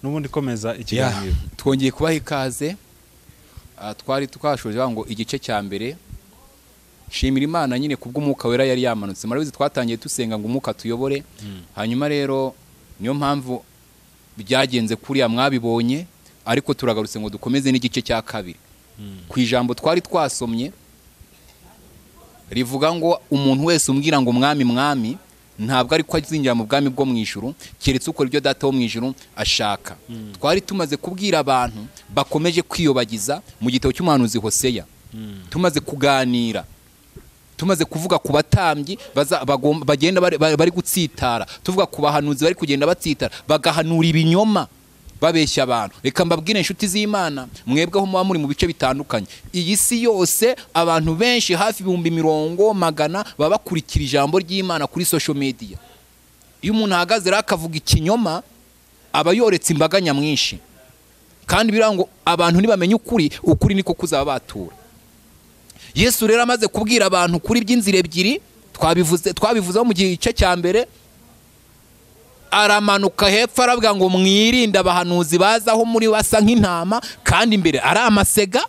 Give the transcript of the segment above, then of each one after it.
N'ubundi komeza ikiganiro. Twongeye kubaha ikaze. Twari twashoje ngo igice cya mbere shimira Imana nyine kubw'umwuka wera yari yamanutse. Murabizi twatangiye tusenga ngo umwuka tuyobore. Hanyuma rero niyo mpamvu byagenze kuriya mwabibonye, ariko turagarutse ngo dukomeze n'igice cya kabiri. Ku ijambo twari twasomye rivuga ngo umuntu wese umbwira ngo mwami mwami ntabwo ariko azinjira mu bwami bwo mu ijuru keretse ukora ibyo data wo mu ijuru ashaka. Twari tumaze kubwira abantu bakomeje kwiyobagiza mu gitabo cy'umuhanuzi Hoseya. Tumaze kuganira, tumaze kuvuga ku batambyi bagenda bari gutsitara, tuvuga ku bahanuzi bari kugenda batsitara bagahanura ibinyoma babeshya abantu. Reka mbabwire inshuti z'Imana, mwebwe aho muba muri mu bice bitandukanye, iyi si yose abantu benshi hafi 400,000 baba bakurikira ijambo ry'Imana kuri social media. Iyo umuntu ahagaze rero akavuga ikinyoma aba yoretse imbaga nyamwinshi, kandi birango abantu ntibamenye ukuri, ukuri niko kuzaba batura. Yesu rero amaze kubwira abantu kuri by'inzira ebyiri twabivuzeho mu gice cya mbere, aramanuka hepfo aravuga ngo mwirinde abahanuzi bazaho muri basa nk'intama kandi imbere ari amasega,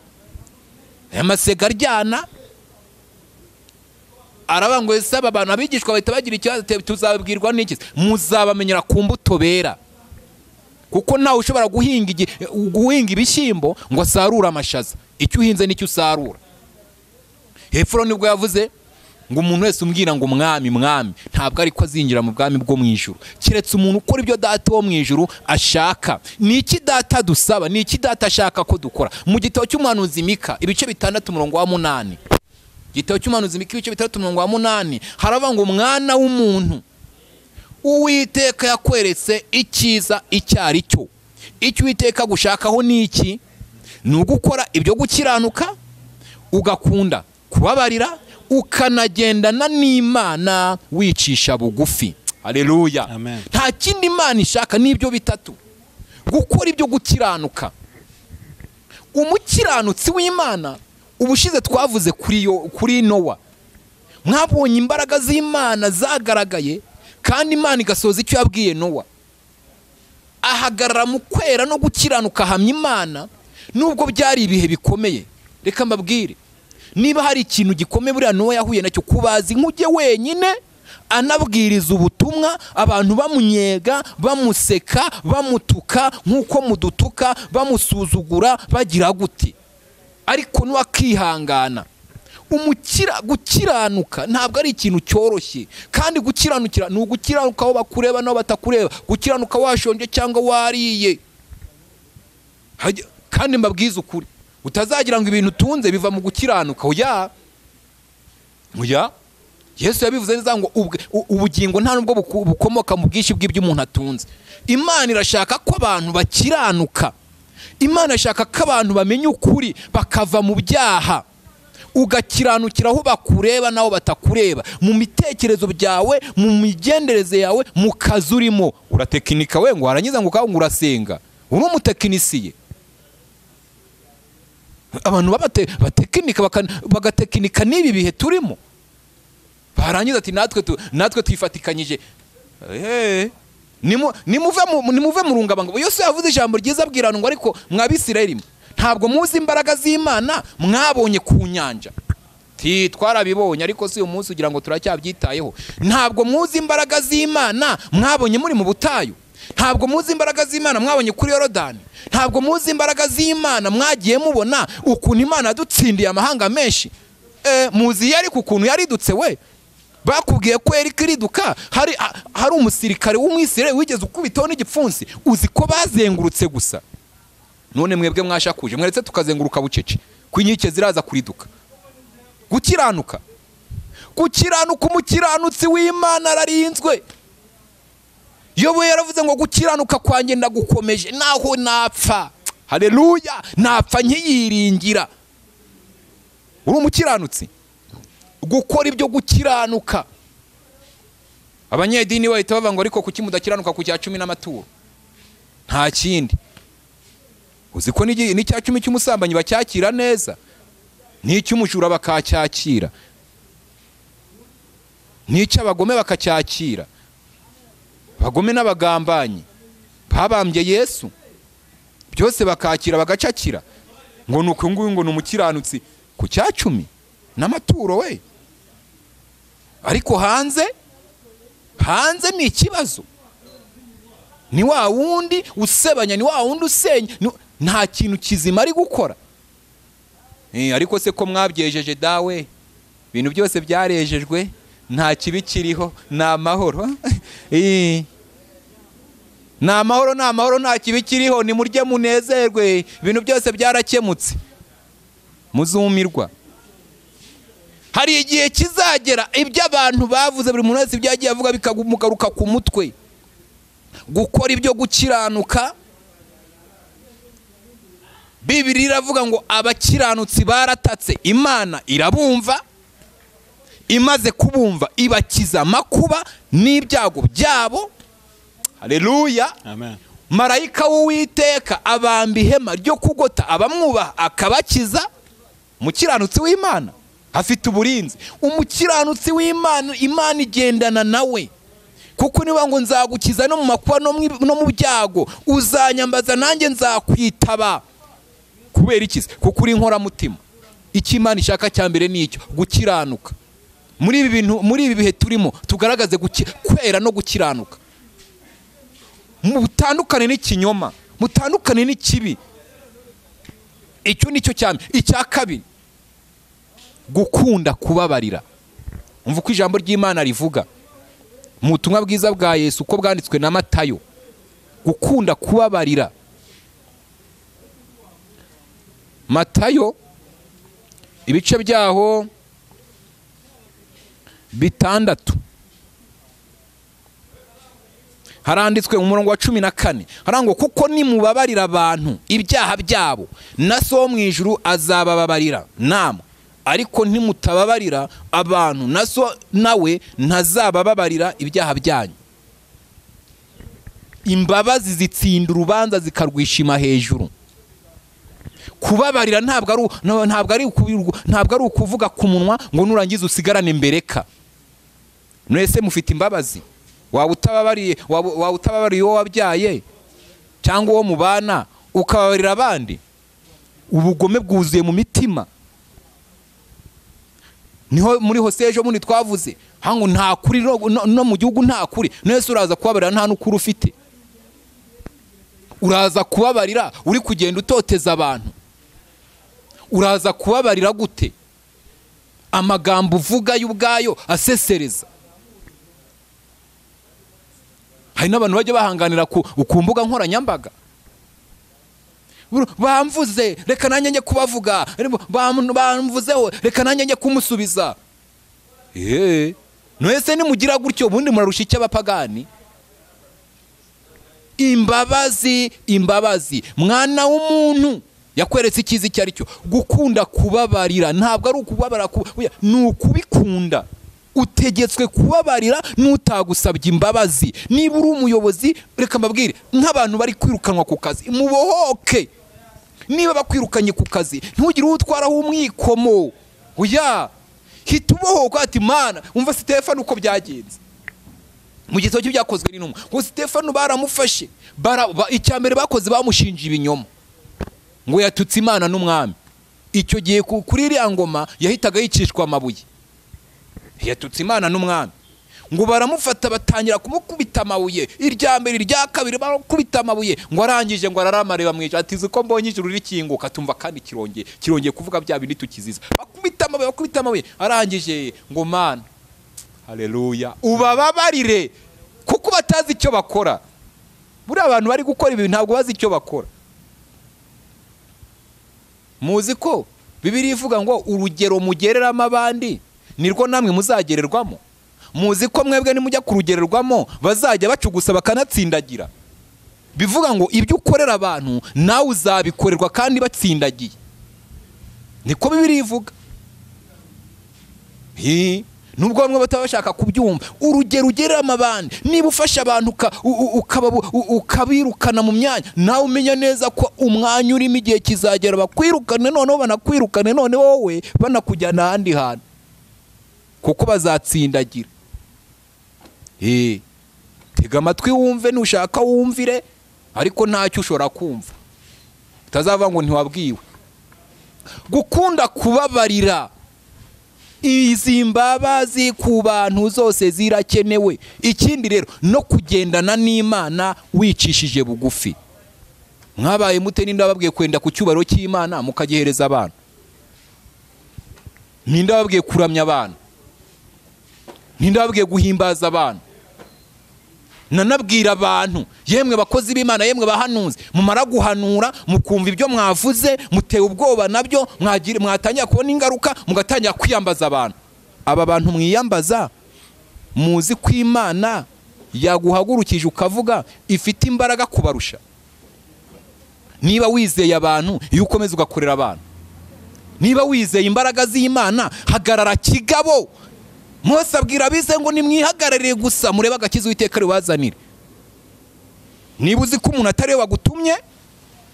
amasega aryana. Aravuga ngo ese aba bantu abigishwa bahita bagira ikibazo, tuzababwirwa n'iki? Muzabamenyera ku mbuto bera, kuko nawe ushobora guhinga ibishyimbo ngo asarure amashaza. Icyo uhinze nicyo usarura. Hepfo nibwo yavuze ngo umuntu wese umbwira ngo mwami mwami ntabwo ariko azinjira mu bwami bwo mu ijuru keretse umuntu ukora ibyo data wo mu ijuru ashaka. Ni iki data dusaba? Ni iki data ashaka ko dukora? Mu gitabo cy'umuhanuzi Mika ibice 6 umurongo wa 8, igitabo cy'umuhanuzi Mika ibice 6 umurongo wa 8 haravuga ngo mwana w'umuntu, Uwiteka yakweretse icyiza icyo ari cyo. Icyo Uwiteka gushakaho ni iki? Ni ugukora ibyo gukiranuka, ugakunda kubabarira, ukanagendana n'Imana wicisha bugufi. Haleluya. Nta kindi Imana ishaka n'ibyo bitatu: gukora ibyo gukiranuka. Umukiranutsi w'Imana, ubushize twavuze kuri Nowa, mwabonye imbaraga z'Imana zagaragaye kandi Imana igasoza icyo yabwiye Nowa. Ahagarara mu kwera no gukiranuka, ahamya Imana nubwo byari ibihe bikomeye. Reka mbabwire, niba hari ikintu gikomeye buriya Nowa yahuye nacyo, kubaza inkuge wenyine anabwiriza ubutumwa, abantu bamunyega, bamuseka, bamutuka nkuko mudutuka, bamusuzugura, bagira gute, ariko Nowa akihangana. Gukiranuka ntabwo ari ikintu cyoroshye, kandi gukiranukira ni ugukiranuka aho bakureba n'aho batakureba, gukiranuka washonje cyangwa wariye. Kandi mbabwize ukuri, utazagira ngo ibintu utunze biva mu gukiranuka. Oya, oya. Yesu yabivuze neza ngo ubugingo nta nubwo bukomoka mu bwinshi bw'ibyo umuntu atunze. Imana irashaka ko abantu bakiranuka. Imana irashaka ko abantu bamenya ukuri bakava mu byaha. Ugakiranukira aho bakureba naho batakureba, mu mitekerezo byawe, mu migendereze yawe, mu kazi urimo. Uratekinika we ngo warangiza ngo ukavuga ngo urasenga, uri umutekinisiye. Abantu batekinika bagatekinika n'ibi bihe turimo, barangiza ati natwe twifatikanyije. Nimuve mu rungabangabo. Yesu yavuze ijambo ryiza abwira ngo ariko mwabisirayeli ntabwo muzi imbaraga z'Imana mwabonye ku nyanja. Ti twarabibonye ariko si uyu munsi ugira ngo turacyabyitayeho. Ntabwo muzi imbaraga z'Imana mwabonye muri mu butayu. Ntabwo muzi imbaraga z'Imana mwabonye kuri Yorodani. Ntabwo muzi imbaraga z'Imana mwagiye mubona ukuntu Imana yadutsindiye amahanga menshi. Muzi yari ukuntu yaridutse we. Bakubwiye ko yari kiriduka, hari umusirikare w'umwisirayeli wigeze ukubitaho n'igipfunsi, uzi ko bazengurutse gusa. None mwebwe mwashakuje mweretse tukazenguruka bucece, ku inkike ziraza kuriduka. Gukiranuka, gukiranuka, umukiranutsi w'Imana ararinzwe. Yobu yaravuze ngo gukiranuka kwanjye ndagukomeje naho napfa. Haleluya, napfa nkiyiringira. Uri umukiranutsi, gukora ibyo gukiranuka. Abanyedini bahita bavuga ngo ariko kuki mudakiranuka ku cya 10 n'amaturo? Nta kindi. Uzi ko n'icya 10 cy'umusambanyi bacyakira neza, n'icy'umujura bakacyakira, n'icy'abagome bakacyakira. Abagome n'abagambanyi babambye Yesu. Byose bakakira bagacakira ngo nuko nguyu ngo numukiranutsi ku cyacumi n'amaturo we. Ariko hanze ni ikibazo. Ni wa wundi usebanya, ni wa wundi usenya, nta kintu kizima ari gukora. Ariko se ko mwabyejeje dawe, ibintu byose byarejejwe, nta kibi kiriho, ni amahoro. Ni amahoro, ni amahoro, nta kibi kiriho, ni murye munezerwe, ibintu byose byarakemutse. Muzumirwa. Hari igihe kizagera ibyo abantu bavuze, buri muntu wese ibyo yagiye avuga bikamugaruka ku mutwe. Gukora ibyo gukiranuka, Bibiliya iravuga ngo abakiranutsi baratatse, Imana irabumva, imaze kubumva ibakiza amakuba n'ibyago byabo. Haleluya. Amen. Marayika w'Uwiteka abamba ihema ryo kugota abamwubaha akabakiza. Umukiranutsi w'Imana afite uburinzi. Umukiranutsi w'Imana, Imana igendana nawe. Kuko niba ngo nzagukiza no mu makuba no mu byago, uzanyambaza nanjye nzakwitaba. Kubera iki? Kuko uri inkoramutima. Icyo Imana ishaka cya mbere ni icyo, gukiranuka. Muri ibi bintu, muri ibi bihe turimo, tugaragaze kwera no gukiranuka. Mutandukane n'ikinyoma, mutandukane n'ikibi. Icyo nicyo cyane. Icya kabiri, gukunda kubabarira. Umva uko ijambo ry'Imana rivuga mu butumwa bwiza bwa Yesu uko bwanditswe na Matayo. Gukunda kubabarira. Matayo ibice byaho 6 haranditswe mu murongo wa 14, harango kuko nimubabarira abantu ibyaha byabo, na so mu ijuru azabababarira namwe, ariko ntimutababarira abantu, na so nawe ntazabababarira ibyaha byanyu. Imbabazi zitsinda urubanza zikarwishima hejuru. Kubabarira ntabwo ari ukuvuga ku munwa ngo nurangiza usigarane mbereka. Mwese mufite imbabazi. Waba utababariye uwo wabyaye cyangwa uwo mubana, ukababarira abandi. Ubugome bwuzuye mu mitima. Niho muri Hose ejo bundi twavuze hango nta kuri no mu gihugu nta kuri. Mwese uraza kubabarira nta n'ukuri ufite. Uraza kubabarira uri kugenda utoteza abantu. Uraza kubabarira gute? Amagambo uvuga y'ubwayo asesereza. Hari n'abantu bajya bahanganira ku mbuga nkoranyambaga. Bamvuze, reka nanjye njye kubavuga, bamvuzeho, reka nanjye njye kumusubiza. Mwese nimugira gutyo ubundi murarusha icyo abapagani. Imbabazi, imbabazi. Mwana w'umuntu yakweretse ikizi icyo ari cyo. Gukunda kubabarira ntabwo ari ukubabara, ni ukubikunda. Utegetswe kubabarira n'utagusabye imbabazi. Niba uri umuyobozi, reka mbabwire, nk'abantu bari kwirukanwa ku kazi, mubohoke. Niba bakwirukanye ku kazi, ntugire utwaraho umwikomo. Oya, hita ubohoka ati Mana, umva Stefano uko byagenze. Mu gitabo cy'ibyakozwe n'intumwa, ngo Stefano baramufashe, icya mbere bakoze bamushinja ibinyoma, ngo yatutse Imana n'umwami. Icyo gihe kuri iriya ngoma yahitaga yicishwa amabuye. Yatutse Imana n'umwami. Ngo baramufata batangira kumukubita amabuye, irya mbere irya kabiri barakubita amabuye, ngo arangije ngo araramareba mwica ati uko mbonye ijuru rikinguka, tumva kandi kirongeye kuvuga bya bindi tukiziza. Bakubita amabuye, bakubita amabuye, arangije ngo Mana, haleluya, ubababarire kuko batazi icyo bakora. Buri abantu bari gukora ibi ntabwo bazi icyo bakora. Muzi ko Bibiliya ivuga ngo urugero mugereramo abandi nirwo namwe muzagererwamo. Muzi ko mwebwe nimujya kurugererwamo bazajya bacugusa bakanatsindagira. Bivuga ngo ibyo ukorera abantu nawe uzabikorerwa kandi batsindagiye. Niko Bibiliya ivuga. Nubwo bamwe batabashaka kubyumva, urugero ugereramo abandi, niba ufasha abantu ukabirukana mu myanya, nawe umenya neza ko umwanya urimo igihe kizagera bakwirukane, noneho banakwirukane, none wowe banakujyana ahandi hantu, kuko bazatsindagira. Tega amatwi wumve, nushaka wumvire, ariko ntacyo ushobora kumva. Utazava ngo ntiwabwiwe. Gukunda kubabarira, izi mbabazi ku bantu zose zirakenewe. Ikindi rero no kugendana n'Imana wicishije bugufi. Mwabaye mute? Ninde wababwiye kwenda ku cyubahiro cy'Imana mukagihereza abantu? Ninde wababwiye kuramya abantu? Ninde wababwiye guhimbaza abantu? Nanabwira abantu, yemwe bakozi b'Imana, yemwe bahanuzi, mumara guhanura mukumva ibyo mwavuze mutewe ubwoba nabyo, mwatangira kubona ingaruka mugatangira kwiyambaza abantu. Aba bantu mwiyambaza muzi ko Imana yaguhagurukije ukavuga ifite imbaraga kubarusha. Niba wizeye abantu, iyo ukomeza ugakorera abantu, niba wizeye imbaraga z'Imana, hagarara kigabo. Mose abwira abize ngo nimwihagararire gusa murebe agakiza Uwiteka ribazanire. Niba uzi ko umuntu atari we wagutumye,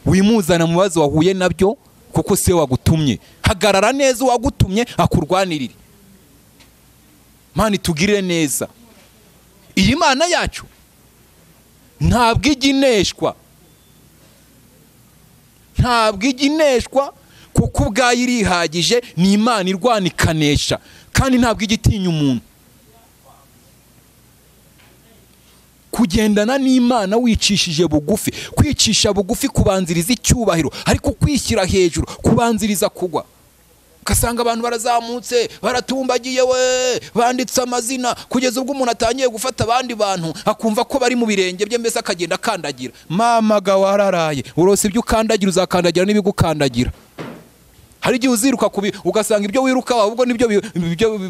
wimuzana mu bibazo wahuye nabyo kuko si we wagutumye. Hagarara neza uwagutumye akurwanirire. Mana itugirire neza. Iyi Mana yacu ntabwo ijya ineshwa, ntabwo ijya ineshwa kuko ubwayo irihagije. Ni Imana irwana ikanesha, kandi ntabwo ijya itinya umuntu. Kugendana n'Imana wicishije bugufi, kwicisha bugufi kubanziriza icyubahiro, ariko kwishyira hejuru kubanziriza kugwa. Ugasanga abantu barazamutse baratumbagiye, we banditse amazina, kugeza ubwo umuntu atangiye gufata abandi bantu akumva ko bari mu birenge bye, mbese akagenda akandagira. Mama ga wararaye, urose ibyo ukandagira uzakandagira n'ibigukandagira. Hari igihe uziruka kubi ugasanga ibyo wiruka ahubwo nibyo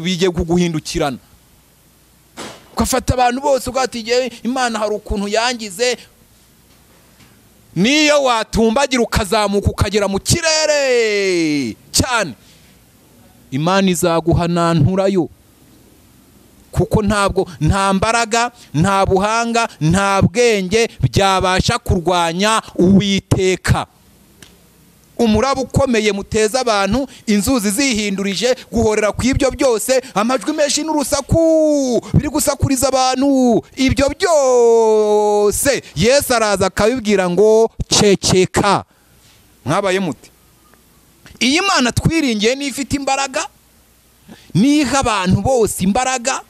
bigiye kuguhindukirana. Ugafata abantu bose ugati Imana hari ukuntu yangize. Niyo watumbagira ukazamuka ukagera mu kirere cyane, Imana izaguhananturayo, kuko ntabwo nta mbaraga, nta buhanga, nta bwenge byabasha kurwanya Uwiteka. Umuraba ukomeye muteza abantu, inzuzi zihindurije, guhorera ku ibyo byose, amajwi menshi n'urusaku biri gusakuriza abantu, ibyo byose Yesu araza akabibwira ngo ceceka. Mwabaye mute? Iyi Mana twiringiye ni ifite imbaraga, niha abantu bose imbaraga,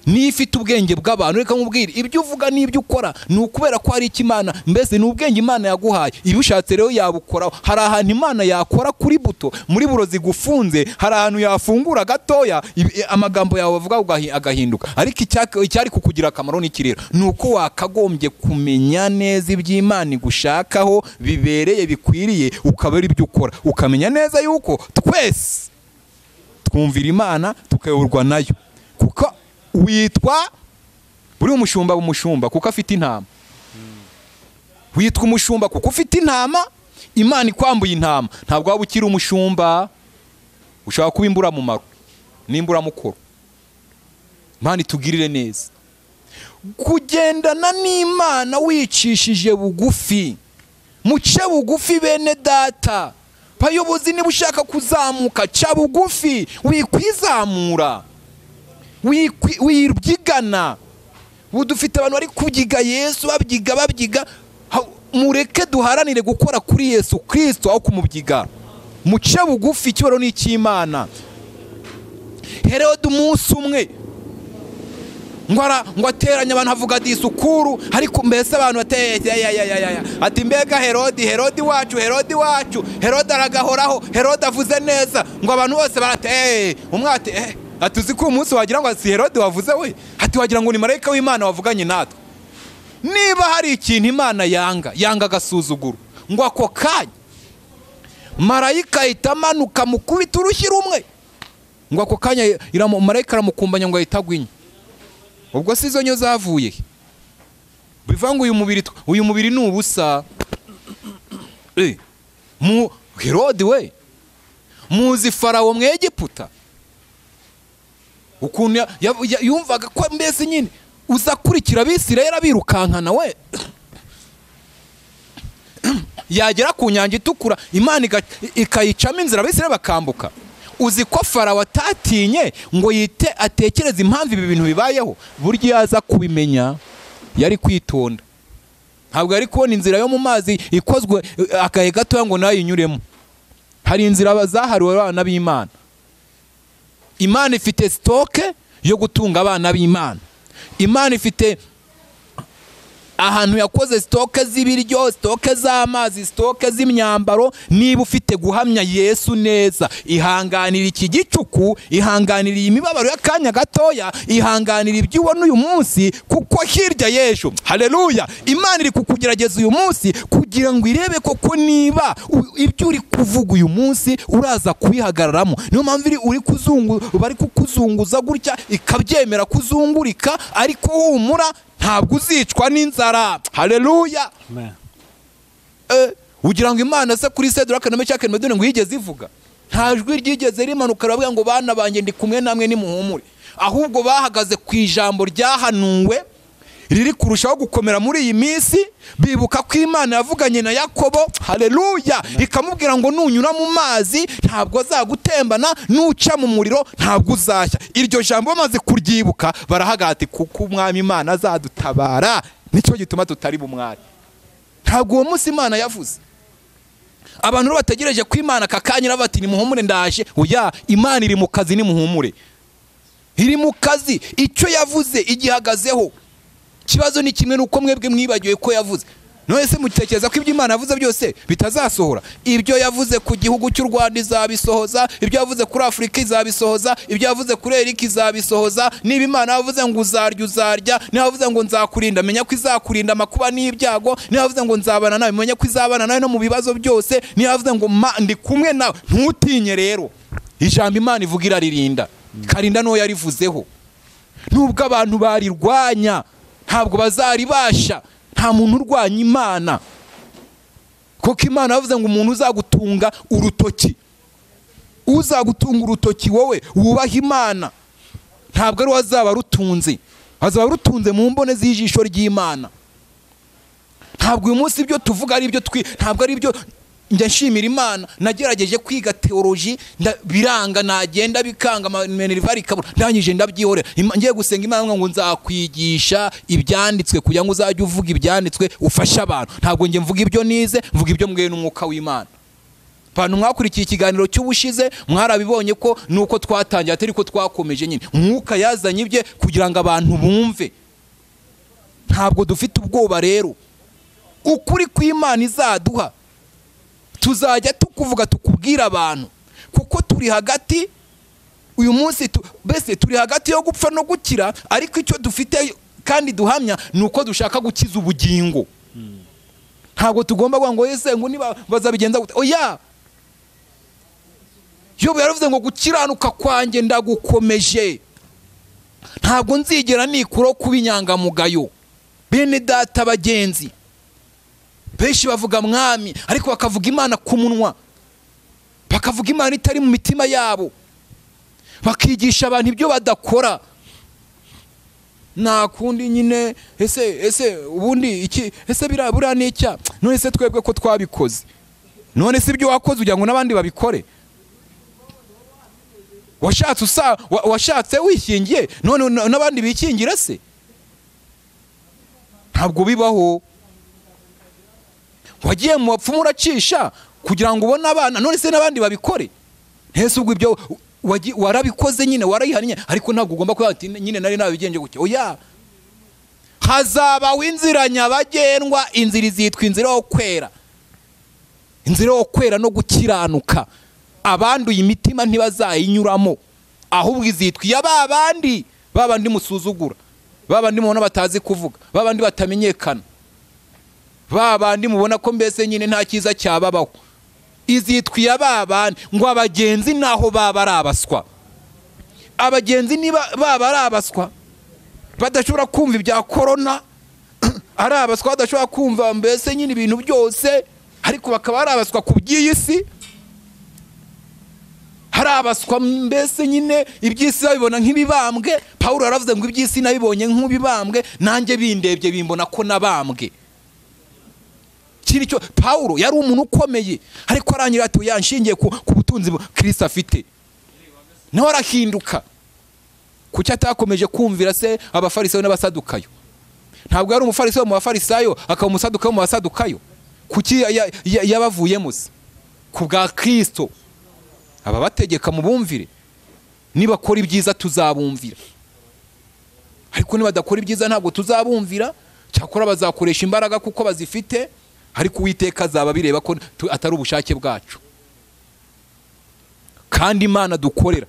n'ifite ubwenge bw'abantu. Reka nkubwire, ibyo uvuga n'ibyo ukora ni ukubera ko hari icyo Imana, mbese ni ubwenge Imana yaguhaye. Ibi ushatse rero yabukoraho. Hari ahantu Imana yakora kuri buto muri burozi gufunze, hari ahantu yafungura gatoya amagambo yawe bavuga agahinduka. Ariko icyari kukugira akamaro n'iki rero ni uko wakagombye kumenya neza iby'Imana igushakaho bibereye bikwiriye, ukaba ari ibyo ukora, ukamenya neza yuko twese twumvira Imana tukayoborwa nayo. Kuko witwa buri umushumba umushumba kuko afite intama. Witwa umushumba kuko ufite intama. Imana ikwambuye intama, ntabwo waba ukiri umushumba, ushobora kuba imburamumaro n'imburamukoro. Imana itugirire neza. Kugendana n'Imana wicishije bugufi, muce bugufi bene data. Bayobozi, niba ushaka kuzamuka ca bugufi, wikwizamura, wibyigana. Ubu dufite abantu bari kubyiga Yesu, babyiga babyiga. Mureke duharanire gukora kuri Yesu Kristo aho kumubyiga. Muce bugufi, icyubahiro ni icy'Imana. Herode umunsi umwe ngo ateranye abantu avuga disukuru, ariko mbese abantu bateye ati mbega Herodi, Herodi wacu, Herodi wacu, Herode aragahoraho, Herode avuze neza. Ngo abantu bose barateye umwe ati atuzi ko umunsi wagira ngo si Herode wavuze we, ati wagira ngo ni marayika w'Imana wavuganye natwe. Niba hari ikintu Imana yanga, yanga agasuzuguro. Ngo ako kanya marayika ahita amanuka mukubita urushyi rumwe, ngo ako kanya marayika aramukumbanya ngo ahita agwa inyo. Ubwo si izo nyo zavuye? Bivuga ngo uyu mubiri ni ubusa. Mu Herode we, muzi Farawo mu Egiputa ukuntu yumvaga ko mbese nyine uzakurikira Abisirayeli abirukankana we, yagera ku nyanja itukura Imana ikayicamo inzira Abisirayeli bakambuka. Uzi ko Farawo atatinye ngo yite atekereze impamvu ibi bintu bibayeho? Burya yaza kubimenya yari kwitonda. Ntabwo yari kubona inzira yo mu mazi ikozwe akaye gatoya ngo nayo inyuremo. Hari inzira zahariwe abana b'Imana. Imana ifite stoke yo gutunga abana b'Imana. Imana ifite ahantu yakoze stoke z'ibiryo, stoke z'amazi, stoke z'imyambaro. Niba ufite guhamya Yesu neza, ihanganira iki gicuku, ihanganira iyi mibabaro y'akanya gatoya, ihanganira ibyo ubona uyu munsi, kuko hirya y'ejo, haleluya, Imana iri kukugerageza uyu munsi kugira ngo irebe koko niba ibyo uri kuvuga uyu munsi uraza kubihagararamo. Niyo mpamvu uri kuzungu, bari kukuzunguza gutya ikabyemera kuzungurika, ariko humura ntabwo uzicwa n'inzara. Haleluya. Amen. Ugira ngo Imana se kuri Sedraka na Meshaki na Abednego ngo yigeze ivuga? Nta jwi ryigeze rimanuka ravuga ngo bana banjye ndi kumwe namwe nimuhumure. Ahubwo bahagaze ku ijambo ryahanuwe riri kurushaho gukomera muri iyi minsi, bibuka ko Imana yavuganye na Yakobo, haleluya, ikamubwira ngo nunyura mu mazi ntabwo azagutembana, nuca mu muriro ntabwo uzashya. Iryo jambo bamaze kuryibuka barahagati, kuko Umwami Imana azadutabara, nicyo gituma tutari bumwari. Ntabwo uwo munsi Imana yavuze. Abantu bategereje ko Imana kakanyira bati nimuhumure ndaje. Oya, Imana iri mu kazi, nimuhumure. Iri mu kazi, icyo yavuze igihagazeho. Kibazo ni kimwe nuko mwebwe mwibagiwe ko yavuze. None se mutekereza ko ibyo Imana yavuze byose bitazasohora? Ibyo yavuze ku gihugu cy'u Rwanda izabisohoza, ibyo yavuze kuri Afurika izabisohoza, ibyo yavuze kuri Eric izabisohoza. Niba Imana yavuze ngo uzarya uzarya, niba yavuze ngo nzakurinda menya ko izakurinda amakuba n'ibyago, niba yavuze ngo nzabana nawe menya ko izabana nawe no mu bibazo byose, niba yavuze ngo ndi kumwe nawe ntutinye. Rero ijambo Imana ivuga iraririnda, ikarinda n'uwo yarivuzeho. Nubwo abantu barirwanya ntabwo bazaribasha. Nta muntu urwanya Imana, kuko Imana yavuze ngo umuntu uzagutunga urutoki, uzagutunga urutoki wowe wubaha Imana, ntabwo ari wazaba rutunze, azaba rutunze mu mbone z'ijisho ry'Imana. Ntabwo uyu munsi ibyo tuvuga ari ibyo ntabwo ari ibyo. Njya nshimira Imana, nagerageje kwiga theology biranga, nagenda bikanga, minerval ikabura, ndangije ndabyihorera. Ngiye gusenga Imana ngo nzakwigisha ibyanditswe kugira ngo uzajye uvuga ibyanditswe ufashe abantu. Ntabwo nge mvuga ibyo nize, mvuga ibyo mbwiwe n'umwuka w'Imana. Abantu mwakurikiye ikiganiro cy'ubushize mwarabibonye ko nuko twatangiye atari ko twakomeje nyine. Umwuka yazanye ibye kugira ngo abantu bumve. Ntabwo dufite ubwoba rero. Ukuri kw'Imana izaduha tuzajya tukuvuga tukubwira abantu, kuko turi hagati uyu munsi, bese turi hagati yo gupfa no gukira, ariko icyo dufite kandi duhamya nuko dushaka gukiza ubugingo. Ntabwo tugomba kuvuga ngo ese ngo niba bazabigenza gute. Oya, Yobu yaravuze ngo gukiranuka kwanjye ndagukomeje, ntabwo nzigera nikura kuba inyangamugayo. Bene data bagenzi, benshi bavuga mwami ariko bakavuga Imana ku munwa, bakavuga Imana itari mu mitima yabo, bakigisha abantu ibyo badakora. Nta kundi nyine, ese ubundi iki, ese birabura n'icya none se twebwe ko twabikoze? None se ibyo wakoze ugira ngo n'abandi babikore? Washatse wishingiye none n'abandi bikingira se? Ntabwo bibaho. Wagiye mu bapfumu uracisha kugira ngo ubone abana, none se n'abandi babikore? Ntese ubwo ibyo warabikoze nyine, warayihannye, ariko ntabwo ugomba kuba ati nyine nari nabigenje gutya. Oya, hazabaho inzira nyabagendwa, inzira izitwa inzira yo kwera, inzira yo kwera no gukiranuka. Abanduye imitima ntibazayinyuramo, ahubwo izitwa iya babandi, babandi musuzugura, babandi mubona batazi kuvuga, babandi batamenyekana, babandi mubona ko mbese nyine nta cyiza cyababaho. Izitwa iya babandi ngo abagenzi naho baba ari abaswa. Abagenzi niba baba ari abaswa badashobora kumva ibya corona, ari abaswa badashobora kumva mbese nyine ibintu byose, ariko bakaba ari abaswa ku by'iyi si, hari abaswa mbese nyine iby'isi babibona nk'ibibambwe. Paulo yaravuze ngo iby'isi nabibonye nk'ibibambwe, nanjye bindebye bimbona ko nabambwe. Cyo Paulo yari umuntu ukomeye, ariko arangira ati yanshingiye ku butunzi Kristo afite, nawe arahinduka. Kuki atakomeje kumvira se abafarisayo n'abasadukayo? Ntabwo yari umufarisayo mu bafarisayo, akaba umusadukayo mu basadukayo. Kuki yabavuyemo se? Ku bwa Kristo. Ababategeka mubumvire, nibakora ibyiza tuzabumvira, ariko nibadakora ibyiza ntabwo tuzabumvira. Cyakora bazakoresha imbaraga kuko bazifite, ariko Uwiteka azaba bireba ko atari ubushake bwacu. Kandi Imana dukorera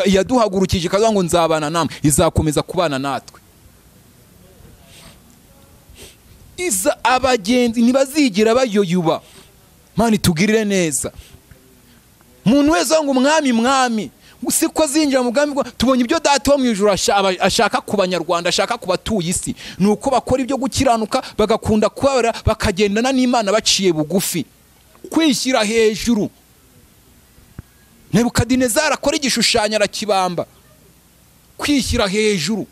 yaduhagurukije ikavuga ngo nzabana namwe, izakomeza kubana natwe. Iza abagenzi ntibazigera bayoyuba. Mana itugirire neza. Umuntu wese ngo umwami mwami, siko zinjira mu bwami. Tubonye ibyo Data wo mu ijuru ashaka ku banyarwanda, ashaka ku batuye isi, nuko bakora ibyo gukiranuka, bagakunda kubabara, bakagendana n'Imana baciye bugufi, kwishyira hejuru. Nebukadinezari akora igishushanyo arakibamba, kwishyira hejuru,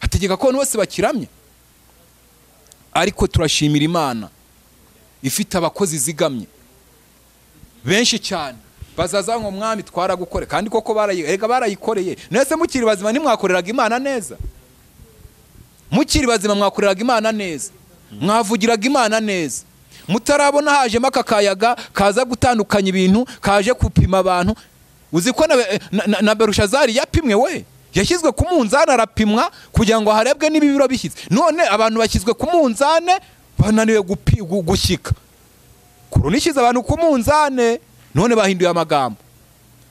ategeka ko abantu bose bakiramye. Ariko turashimira Imana ifite abakozi zigamye benshi cyane bazaza ngo mwami twaragukore, kandi koko barayerega barayikoreye. Nese mukiri bazima ntimwakoreraga Imana neza? Mukiri bazima mwakoreraga Imana neza, mwavugiraga Imana neza. Mutarabona hajemo aka kayaga kaza gutandukanya ibintu, kaje kupima abantu. Uzi ko na Berushazari yapimwe, we yashyizwe ku munzani arapimwa kugira ngo harebwe niba ibiro bishyitse. None abantu bashyizwe ku munzane bananiwe gushyika. Korona ishyize abantu ku munzane, none bahinduye amagambo.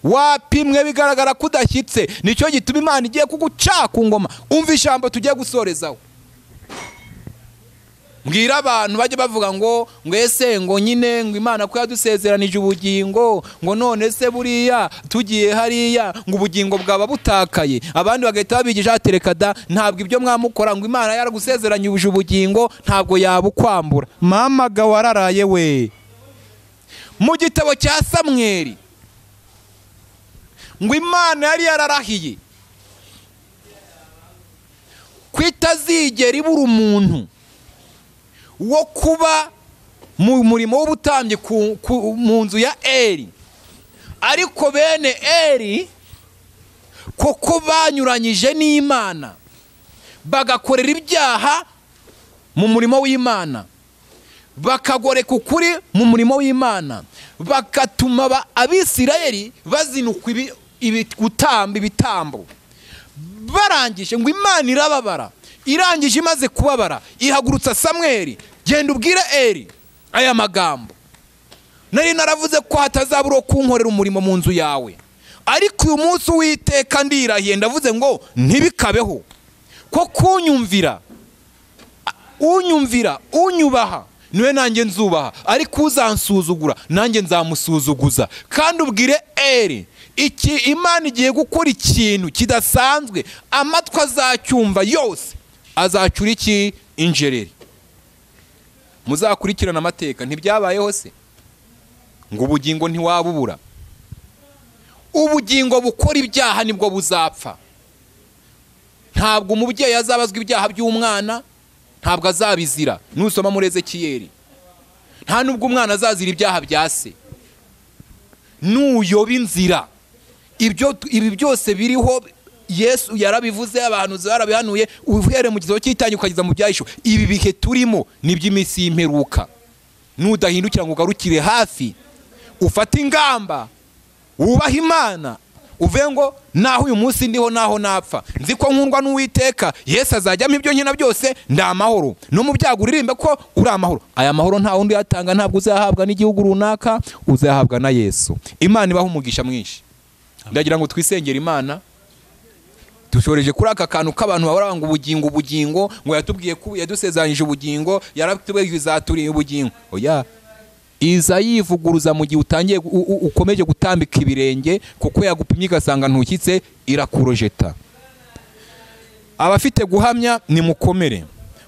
Wapimwe bigaragara ko udashyitse, nicyo gituma Imana igiye kuguca ku ngoma. Umva ijambo tugiye gusorezaho. Mbwira abantu bajye bavuga ngo ese ngo nyine ngo Imana ko yadusezeranije ubugingo, ngo none se buriya tugiye hariya ngo ubugingo bwaba butakaye. Abandi bagahita babigisha atereka da, ntabwo ibyo mwamukora, ngo Imana yaragusezeranyije ubugingo ntabwo yabukwambura. Mama ga wararaye we. Mu gitabo cya Samweli ngo Imana yari yararahiye ko itazigera ibura umuntu wo kuba mu murimo w'ubutambyi mu nzu ya Eli. Ariko bene Eli koko banyuranyije n'Imana, bagakorera ibyaha mu murimo w'Imana, bakagoreka ukuri mu murimo w'Imana, bagatuma Abisirayeli bazinukwa gutamba ibitambo. Barangije ngo Imana irababara. Irangije imaze kubabara ihagurutsa Samweli, genda ubwire Eli aya magambo, nari naravuze ko hatazabura kunkorera umurimo mu nzu yawe, ariko uyu munsi Uwiteka ndirahiye ndavuze ngo ntibikabeho, ko kunyumvira unyumvira unyubaha niwe nanjye nzubaha, ariko uzansuzugura nanjye nzamusuzuguza. Kandi ubwire Eli iki Imana igiye gukora ikintu kidasanzwe, amatwi azacyumva yose azacura iki injereri. Muzakurikirana amateka, ntibyabayeho se ngo ubugingo ntiwabubura? Ubugingo bukora ibyaha nibwo buzapfa. Ntabwo umubyeyi azabazwa ibyaha by'umwana, ntabwo azabizira. Nusoma muri Ezekiyeli, nta nubwo umwana azazira ibyaha bya se. Nuyoba inzira, ibi byose biriho Yesu yarabivuze, abantu barabihanuye, uhere mu gitabo cy'itangira ukageza mu byahisho. Ibi bihe turimo ni by'iminsi y'imperuka. Nudahindukira ngo ugarukire hafi, ufate ingamba, wubahe Imana, uve ngo naho uyu munsi ndiho naho napfa, nzi ko nkundwa n'Uwiteka, Yesu azajyamo ibyo nkina byose, ndi amahoro. No mu byago uririmbe ko uri amahoro. Aya mahoro nta wundi yatanga, ntabwo uzahabwa n'igihugu runaka, uzahabwa na Yesu. Imana ibahe umugisha mwinshi. Ndagira ngo twisengere Imana. Dushoreje kuri aka kantu k'abantu bahora ngo ubugingo ubugingo, ngo yatubwiye ko yadusezeranyije ubugingo, yaratubwiye izaturiye ubugingo. Oya, iza yivuguruza mu gihe utangiye ukomeje gutambika ibirenge, kuko yagupimye igasanga ntukitse, irakurojeta. Abafite guhamya nimukomere,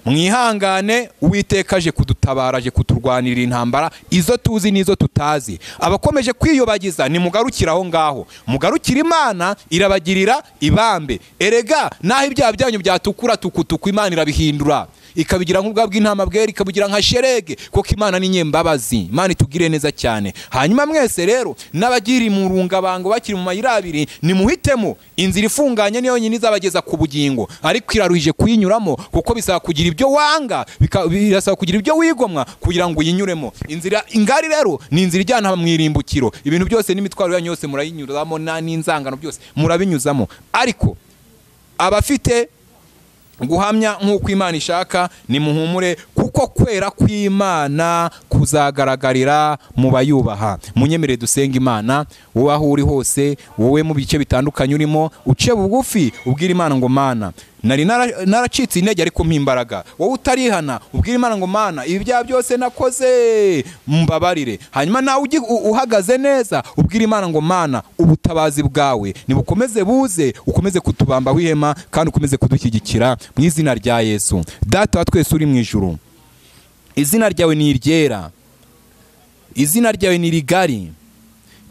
mwihangane, Uwiteka aje kudutabara, aje kuturwanirira intambara izo tuzi n'izo tutazi. Abakomeje kwiyobagiza nimugarukira aho ngaho, mugarukira Imana irabagirira ibambe. Erega naho ibyaha byanyu byatukura tukutuku, Imana irabihindura. ikabigira nk'ubwa bw'intama bwera, ikabugira nka sherege, kuko Imana ni nyembabazi. Imana itugire neza cyane. Hanyuma mwese rero n'abagiri mu rungabango bakiri mu mayira abiri, nimuhitemo inzira ifunganye, niyo nyine izabageza ku bugingo, ariko iraruhije kuyinyuramo, kuko bisaba kugira ibyo wanga, birasaba kugira ibyo wigomwa kugira ngo uyinyuremo. Inzira ingari rero ni inzira ijyana mu irimbukiro. Ibintu byose n'imitwaro yanyu yose murayinyuramo, n'inzangano byose murabinyuzamo. Ariko abafite guhamya nk'uko Imana ishaka, nimuhumure, kuko kwera kw'Imana kuzagaragarira mu bayubaha. Munyemerere dusenga Imana. Wowe aho uri hose, wowe mu bice bitandukanye urimo, uce bugufi ubwira Imana ngo Mana, nari naracitse intege ariko mpa imbaraga. Wowe utarihana ubwira Imana ngo Mana, ibi byaha byose nakoze mbabarire. Hanyuma nawe uhagaze neza ubwira Imana ngo Mana, ubutabazi bwawe nibukomeze buze, ukomeze kutubamba wihema kandi ukomeze kudushyigikira mu izina rya Yesu. Data wa twese uri mu ijuru, izina ryawe ni iryera, izina ryawe ni rigari,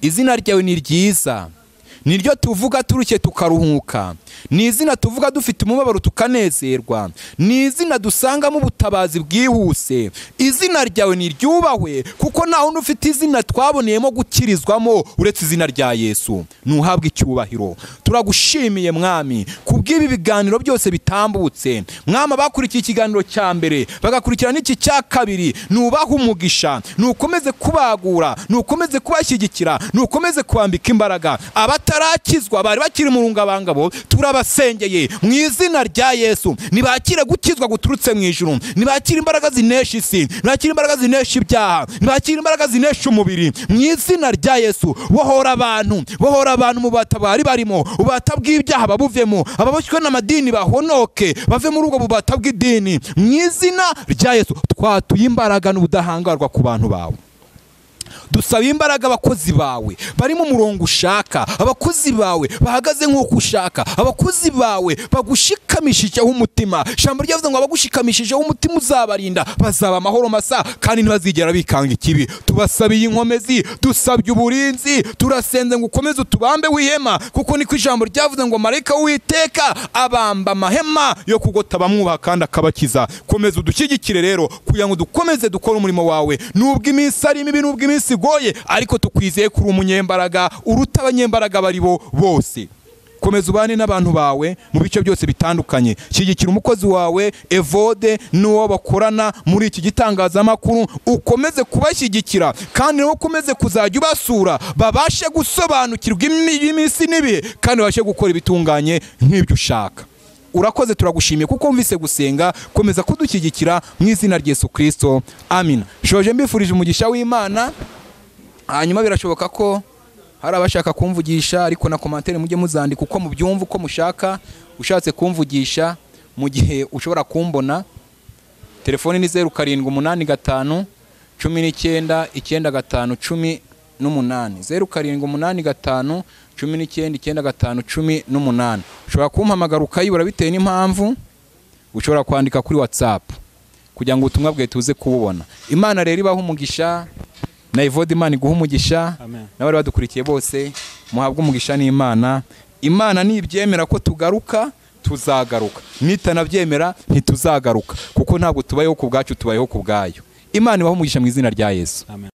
izina ryawe ni ryiza, niryo tuvuga turushye tukaruhuka, ni izina tuvuga dufite umubabaro tukanezerwa, ni izina dusangamo ubutabazi bwihuse. Izina ryawe ni ryubahwe, kuko nta wundi ufite izina twaboneyemo gukirizwamo uretse izina rya Yesu. Nuhabwe icyubahiro. Turagushimiye Mwami kubw'ibi biganiro byose bitambutse. Mwami, abakurikiye ikiganiro cya mbere bagakurikira n'iki cya kabiri, nubaha umugisha, nukomeze kubagura, nukomeze kubashyigikira, nukomeze kubambika imbaraga. Abatarakizwa bari bakiri mu rungabangabo, turabasengeye mu izina rya Yesu. Nibakire gukizwa guturutse mu ijuru, nibakire imbaraga zinesha isi, nibakire imbaraga zinesha ibyaha, nibakire imbaraga zinesha umubiri mu izina rya Yesu. Bohora abantu, bohora abantu mu batabari barimo, ubata bw'ibyaha babuvemo, ababoshywe n'amadini bahonoke bave muri ubwo bubata bw'idini mu izina rya Yesu. Twatuye imbaraga n'ubudahangarwa ku bantu bawe. Dusaba imbaraga abakozi bawe bari mu murongo ushaka, abakozi bawe bahagaze nk'uko ushaka, abakozi bawe bagushikamishijeho umutima. Ijambo ryavuze ngo abagushikamishijeho umutima uzabarinda, bazaba amahoro masa kandi ntibazigera bikanga ikibi. Tubasabiye inkomezi, dusabye uburinzi, turasenze ngo ukomeze utubambe wihema, kuko niko ijambo ryavuze ngo marayika w'Uwiteka abamba amahema yo kugota bamwubaha kandi akabakiza. Komeza udushyigikire rero kugira ngo dukomeze dukore umurimo wawe, nubwo iminsi ari mibi, nubwo iminsi igoye, ariko tukwizeye kuri umunyembaraga uruta abanyembaraga bari bo bose. Komeza ubane n'abantu bawe mu bice byose bitandukanye. Shyigikira umukozi wawe Evode n'uwo bakorana muri iki gitangazamakuru, ukomeze kubashyigikira kandi nawe ukomeze kuzajya ubasura, babashe gusobanukirwa iminsi n'ibihe kandi babashe gukora ibitunganye nk'ibyo ushaka. Urakoze, turagushimiye kuko wumvise gusenga. Komeza kudushyigikira mu izina rya Yesu Kristo, amina. Shoje mbifurije umugisha w'Imana. Hanyuma birashoboka ko hari abashaka kumvugisha, ariko na commentaire mujye muzandika uko mubyumva, uko mushaka. Ushatse kumvugisha mu gihe ushobora kumbona, telefone ni 0785 19 95 18, 0785 19 95 18. Ushobora kumpamagara ukayibura bitewe n'impamvu, ushobora kwandika kuri WhatsApp kugira ngo ubutumwa bwawe tuze kububona. Imana rero ibahe umugisha, na Evode Imana iguhe umugisha, n'abari badukurikiye bose muhabwe umugisha n'Imana. Imana nibyemera ko tugaruka, tuzagaruka, nitanabyemera ntituzagaruka, kuko ntabwo tubayeho ku bwacu, tubayeho ku bwayo. Imana ibahe umugisha mu izina rya Yesu. Amen.